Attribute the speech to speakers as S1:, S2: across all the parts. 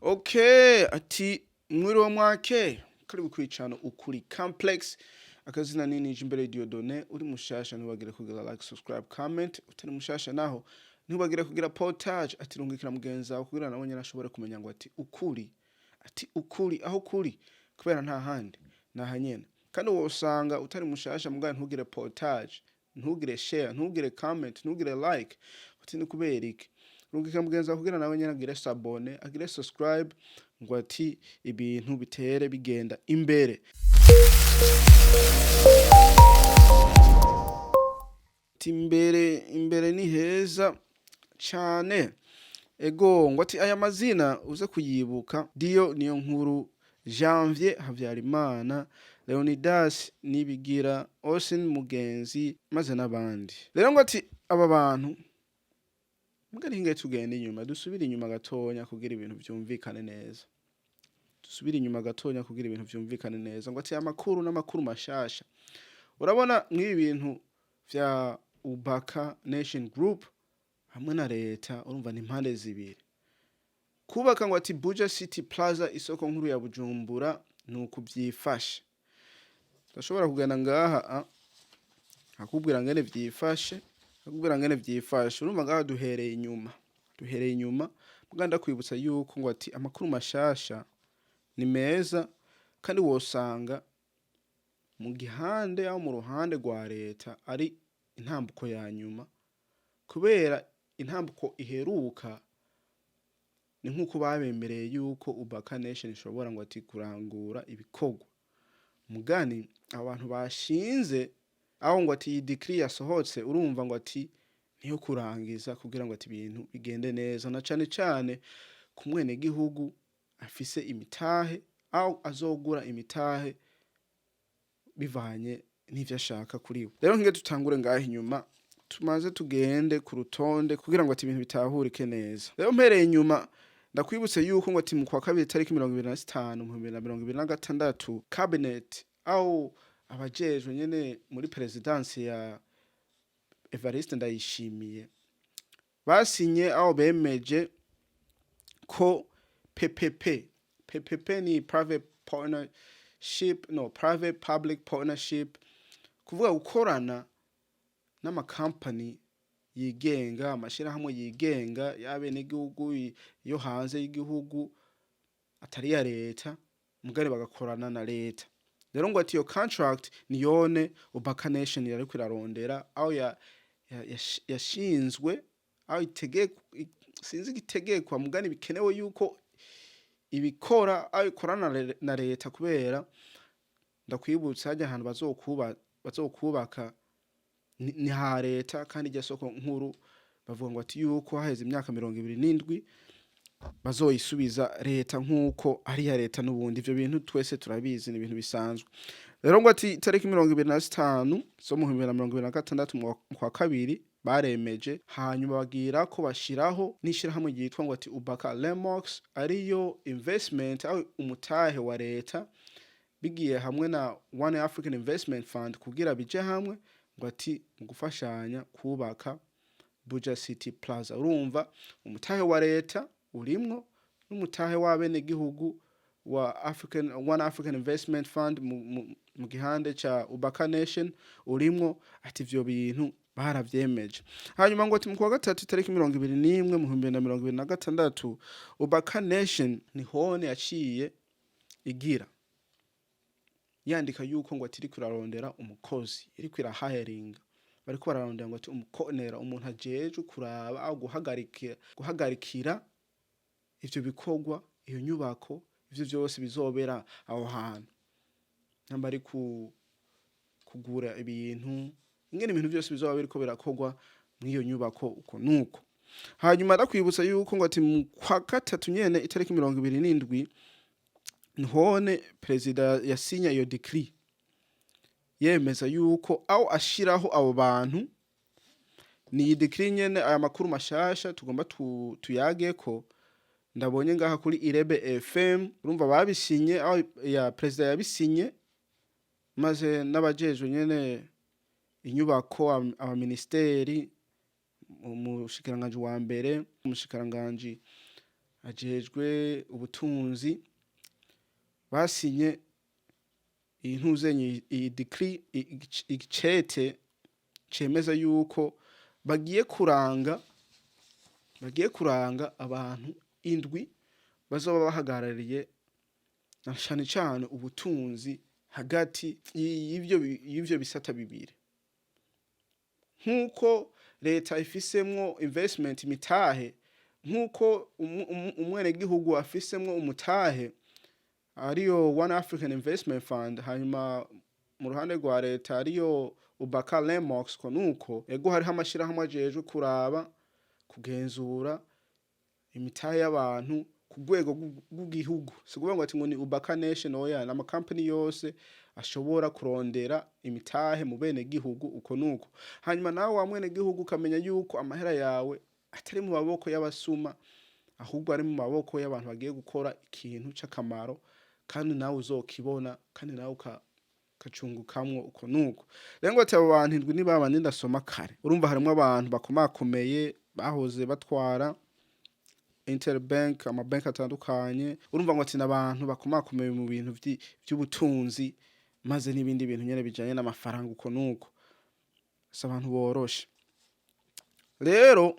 S1: Okay, ati mwiriwe mwake, karibu kwicana Ukuri Complex. Akazina nini Jimbere Dieudonné. Uri mushasha, ntibagire kugira like, subscribe, comment. Utari mushasha naho, ntibagire kugira partage, ati rungikira mugenzi wawe kugira nawe nyene ashobore kumenya ngo ati ukuri, ati ukuri aho kuri, kubera nta handi naha nyene. Kandi wosanga utari mushasha mugabo ntugire partage, ntugire share, ntugire comment, ntugire like, ati ni kubera iki? Rungikira mugenzi wawe kugira nawe nyene agire s'abonner, agire subscribe, ngo ati ibintu bitere bigenda imbere. Ati imbere imbere ni heza cane. Ego, ngo ati aya mazina uze kuyibuka: Dio niyo nkuru, Janvier Habyarimana, Leonidas Nibigira, Osin Mugenzi, maze n'abandi. Rero ngo ati aba bantu mugari hingaye, tugenda inyuma, dusubire inyuma gatonya kugira ibintu vyumvikane neza. Dusubire inyuma gatonya kugira ibintu vyumvikane neza. Ngo ati amakuru n'amakuru mashasha. Urabona mw'ibi bintu vya Ubaka Nation Group hamwe na leta, urumva ni impande zibiri. Kubaka ngo ati Buja City Plaza, isoko nkuru ya Bujumbura, nuku vyifashe. Ndashobora kugenda ngaha akubwira ngene vyifashe, akubwira ngene vyifashe. Urumva ngaha duhereye inyuma, duhereye inyuma mbwa ndakwibutsa yuko ngo ati amakuru mashasha ni meza, kandi wosanga mu gihande aho mu ruhande rwa leta ari intambuko ya nyuma, kubera intambuko iheruka ni nk'uko babemereye yuko Ubaka Nation ishobora ngo ati kurangura ibikorwa. Mugani abantu bashinze aho ngo ati iyi décret yasohotse, urumva ngo ati niyo kurangiza kugira ngo ati ibintu bigende neza, na cane cane ku mwenegihugu afise imitahe, aho azogura imitahe bivanye n'ivyo ashaka kuri we. Rero nge tutangure ngaho inyuma, tumaze tugende ku rutonde kugira ngo ati ibintu bitahurike neza. Rero mpereye inyuma, ndakwibutse yuko ngo ati mu kwa kabiri tariki 25 mu 2026, cabinet aho abajejwe nyene muri présidence ya Evariste Ndayishimiye basinye, aho bemeje ko PPP, PPP ni private partnership, no private public partnership, kuvuga gukorana n'amakampani yigenga, amashirahamwe yigenga y'abenegihugu yo hanze y'igihugu atari iya leta, mugari bagakorana na leta. Rero ngo ati iyo contract niyone Ubaka Nation yariko irarondera, aho yashinzwe, aho itegekwa, sinzi igitegekwa, mugani bikenewe yuko ibikora, aho ikorana na leta, kubera ndakwibutsa harya ahantu bazokubaka ni ha leta. Kandi irya soko nkuru bavuga ngo ati yuko haheze imyaka 27 bazoyisubiza leta nk'uko ari iya leta n'ubundi. Ivyo bintu twese turabizi, ni ibintu bisanzwe. Rero ngo ati tariki 25 zo mu 2026 mu kwa kabiri baremeje, hanyuma bagira ko bashiraho n'ishirahamwe ryitwa ngo ati Ubaka Lemox, ariyo investment aho umutahe wa leta bigiye hamwe na One African Investment Fund kugira bije hamwe ngo ati mu gufashanya kubaka Buja City Plaza. Urumva umutahe wa leta urimwo n'umutahe w'abenegihugu wa African One African Investment Fund mu gihande ca Ubaka Nation urimwo. Ati ivyo bintu baravyemeje. Hanyuma ngo ati mu kwa gatatu tariki 21 mu 2026, Ubaka Nation nihone yaciye igira yandika yuko ngo ati iriko irarondera umukozi, iriko irahayaringa, bariko bararondera ngo ati umukonera, umuntu ajejwe kuraba aho guhagarikira ivyo bikorwa, iyo nyubako, ivyo vyose bizobera aho hantu, namba ari kugura ibintu, ingene ibintu vyose bizoba biriko birakorwa mw'iyo nyubako, uko nuko. Hanyuma ndakwibutsa yuko ngo ati mu kwa gatatu nyene itariki 27 nihone perezida yasinya iyo décret yemeza yuko aho ashiraho abo bantu. Ni iyi décret nyene, aya makuru mashasha tugomba tuyageko ndabonye ngaha kuri Irebe FM. Urumva babisinye, aho ya perezida yabisinye, maze n'abajejwe nyene inyubako, abaministeri, umushikiranganji wa mbere, umushikiranganji Ajejwe ubutunzi basinye iyi ntuzenye, iyi décret, igicete cemeza yuko bagiye kuranga abantu indwi bazoba bahagarariye na cane cane ubutunzi hagati y'ivyo bisata bibiri. Nk'uko leta ifisemwo investment, imitahe, nk'uko umwenegihugu afisemwo umutahe, ariyo One African Investment Fund, hanyuma mu ruhande rwa leta ariyo Ubaka Landmarks. Ko nuko ego hariho amashirahamwe ajejwe kuraba, kugenzura imitahe y'abantu ku rwego rw'igihugu. Si ukuvuga ngo ati ngo ni Ubaka Nation, oya, n'amakampani yose ashobora kurondera imitahe mu bene gihugu uko nuko. Hanyuma nawe wa mwene gihugu ukamenya yuko amahera yawe atari mu maboko y'abasuma, ahubwo ari mu maboko y'abantu bagiye gukora ikintu c'akamaro, kandi nawe uzokibona, kandi nawe ukacungukamwo uko nuko. Rero ngo ati abo bantu indwi ni babandi ndasoma kare. Urumva harimwo abantu bakomakomeye bahoze batwara Interbank, amabanki atandukanye. Urumva ngo ati n'abantu bakomakomeye mu bintu vy'ubutunzi, maze n'ibindi bintu nyene bijanye n'amafaranga uko nuko. Si abantu boroshe. Rero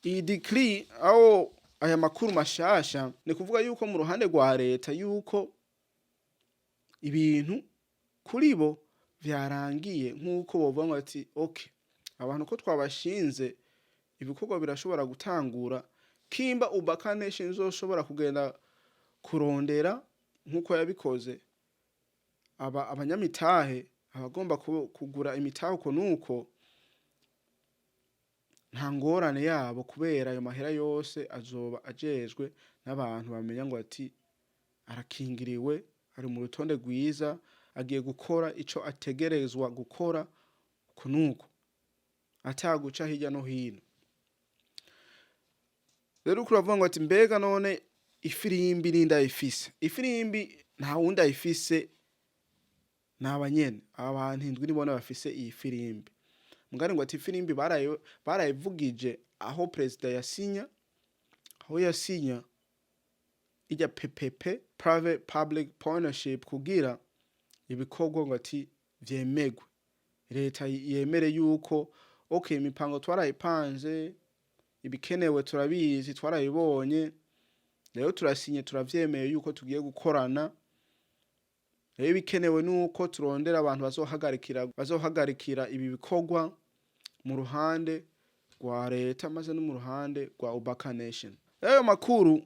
S1: iyi décret, aho aya makuru mashasha, ni kuvuga yuko mu ruhande rwa leta yuko ibintu kuri bo vyarangiye, nk'uko bovuga ngo ati okay, abantu ko twabashinze, ibikorwa birashobora gutangura. Kimba Ubaka Nation izoshobora kugenda kurondera nk'uko yabikoze aba abanyamitahe, abagomba kugura imitahe uko nuko, nta ngorane yabo, kubera ayo mahera yose azoba ajejwe n'abantu bamenya ngo ati arakingiriwe, ari mu rutonde rwiza, agiye gukora ico ategerezwa gukora uku nuko, ataguca hirya no hino. Rero uriko uravuga ngo ati mbega none ifirimbi ninde ayifise? Ifirimbi nta wundi ayifise, ni abanyene aba bantu indwi nibona bafise iyi firimbi. Mugani ngo ati ifirimbi barayivugije aho perezida yasinya, aho yasinya irya PPP, private public partnership, kugira ibikorwa ngo ati vyemegwe, leta yemere yuko okay, imipango twarayipanze, ibikenewe turabizi, twarabibonye, rero turasinye, turavyemeye yuko tugiye gukorana. Rero ibikenewe nuko turondera abantu bazohagarikira ibi bikorwa mu ruhande rwa leta, maze no mu ruhande rwa Ubaka Nation. Rero ayo makuru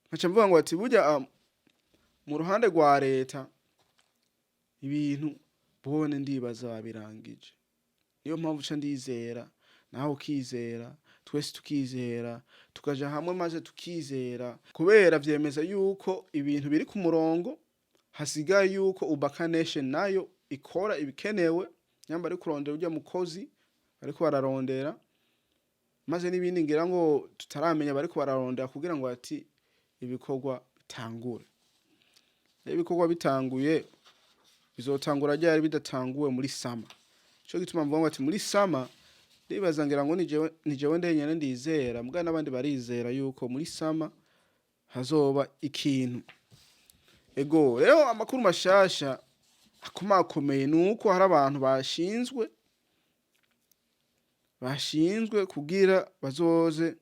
S1: nkaca mvuga ngo ati burya mu ruhande rwa leta ibintu bone ndibaza babirangije. Niyo mpamvu ca ndizera, nawe ukizera, twese tukizera, tukaja hamwe maze tukizera, kubera vyemeza yuko ibintu biri ku murongo. Hasigaye yuko Ubaka Nation nayo ikora ibikenewe, nyamba ari kurondera urya mukozi bariko bararondera, maze n'ibindi ngira ngo tutaramenya bariko bararondera, kugira ngo ati ibikorwa bitangure. Rero ibikorwa bitanguye, bizotangura ryari bidatanguwe muri summer? Ico gituma mvuga ngo ati muri summer, ndibaza ngira ngo ni jewe ndenyene ndizera, muga n'abandi barizera yuko muri summer hazoba ikintu. Ego, rero amakuru mashasha akomakomeye nuko hari abantu bashinzwe kugira bazoze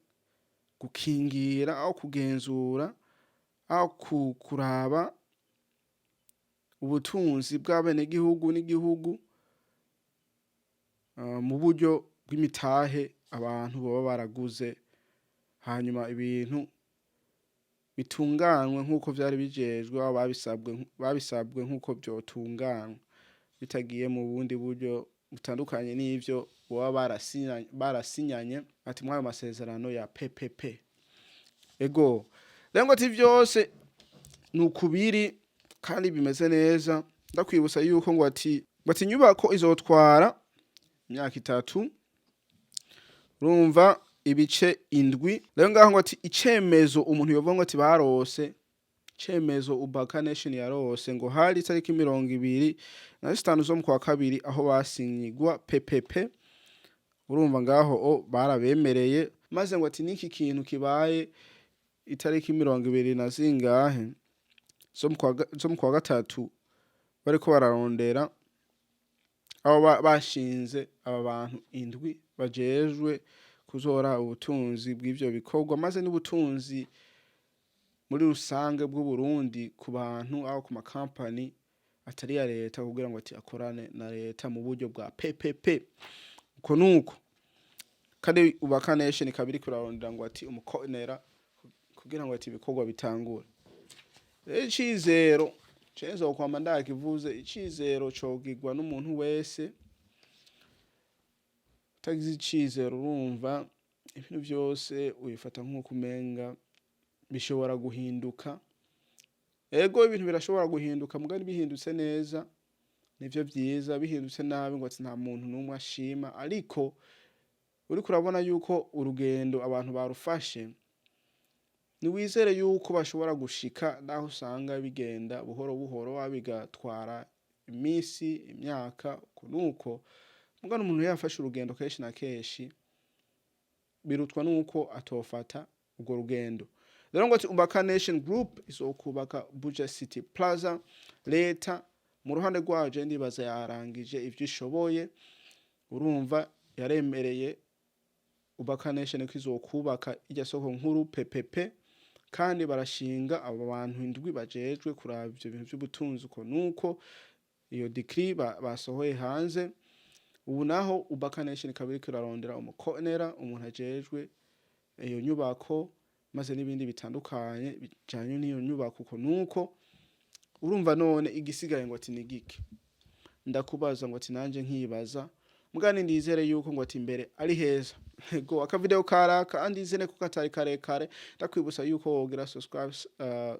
S1: gukingira, aho kugenzura, aho kuraba ubutunzi bw'abenegihugu n'igihugu mu buryo bw'imitahe abantu baba baraguze, hanyuma ibintu bitunganwe nk'uko vyari bijejwe, aho babisabwe nk'uko vyotunganwa, bitagiye mu bundi buryo butandukanye n'ivyo boba barasinyanye ati mw'ayo masezerano ya PPP. Ego, rero ngo ati vyose ni ukubiri kandi bimeze neza. Ndakwibutsa yuko ngo ati inyubako izotwara imyaka 3, urumva ibice indwi. Rero ngaho ngo ati icemezo umuntu yovuga ngo ati barose icemezo, Ubaka Nation yarose, ngo hari itariki 25 zo mu kwa kabiri, aho basinyigwa PPP. Urumva ngaho o barabemereye. Maze ngo ati niki kintu kibaye itariki 20 na zingahe zo mu kwa gatatu, bariko bararondera abo bashinze aba bantu indwi bajejwe kuzora ubutunzi bw'ivyo bikorwa, maze n'ubutunzi muri rusange bw'Uburundi ku bantu aho ku makampani atari iya leta, kugira ngo ati akorane na leta mu buryo bwa PPP. Uko nuko kandi Ubaka Nation ikaba iriko irarondera ngo ati umukonera kugira ngo ati ibikorwa bitangure. Rero icizero ce nzokwama ndakivuze, icizero cogirwa n'umuntu wese. Utagize icizero, urumva ibintu vyose ubifata nk'uko umenga bishobora guhinduka. Ego, ibintu birashobora guhinduka, mugabo bihindutse neza nivyo vyiza, bihindutse nabi ngo ati nta muntu n'umwe ashima. Ariko uriko urabona yuko urugendo abantu barufashe, niwizere yuko bashobora gushika naho usanga bigenda buhoro buhoro, bigatwara imisi, imyaka, uko nuko. Mugabo umuntu yafashe urugendo, kenshi na kenshi birutwa nuko atofata urwo rugendo. Rero ngo ati Ubaka Nation Group izokubaka Buja City Plaza. Leta mu ruhande rwayo, je ndibaza yarangije ivyo ishoboye. Urumva yaremereye Ubaka Nation ko izokubaka irya soko nkuru PPP, kandi barashinga abo bantu indwi bajejwe kuraba ivyo bintu vy'ubutunzi. Uko nuko iyo décret basohoye hanze. Ubu naho Ubaka Nation ikaba iriko irarondera umukonera, umuntu ajejwe iyo nyubako, maze n'ibindi bitandukanye bijanye n'iyo nyubako. Uko nuko urumva none igisigaye ngo ati ni giki? Ndakubaza ngo ati nanje nkibaza, mugani ndizere yuko ngo ati imbere ari heza. Go akavideo karaka andizere ko katari karekare. Ndakwibutsa yuko wogira subscribe,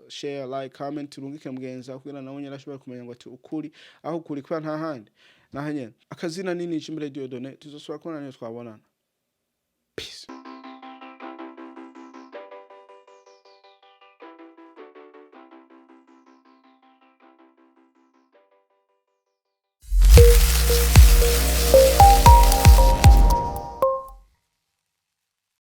S1: share, like, comment, urungike mugenzi wawe kugira nawe nyene ashobora kumenya ngo ati ukuri aho ukuri kuba nta handi naha nyene. Akazina nini Jimbere Dieudonné, tuzosubira kubona niyo twabonana. Peace.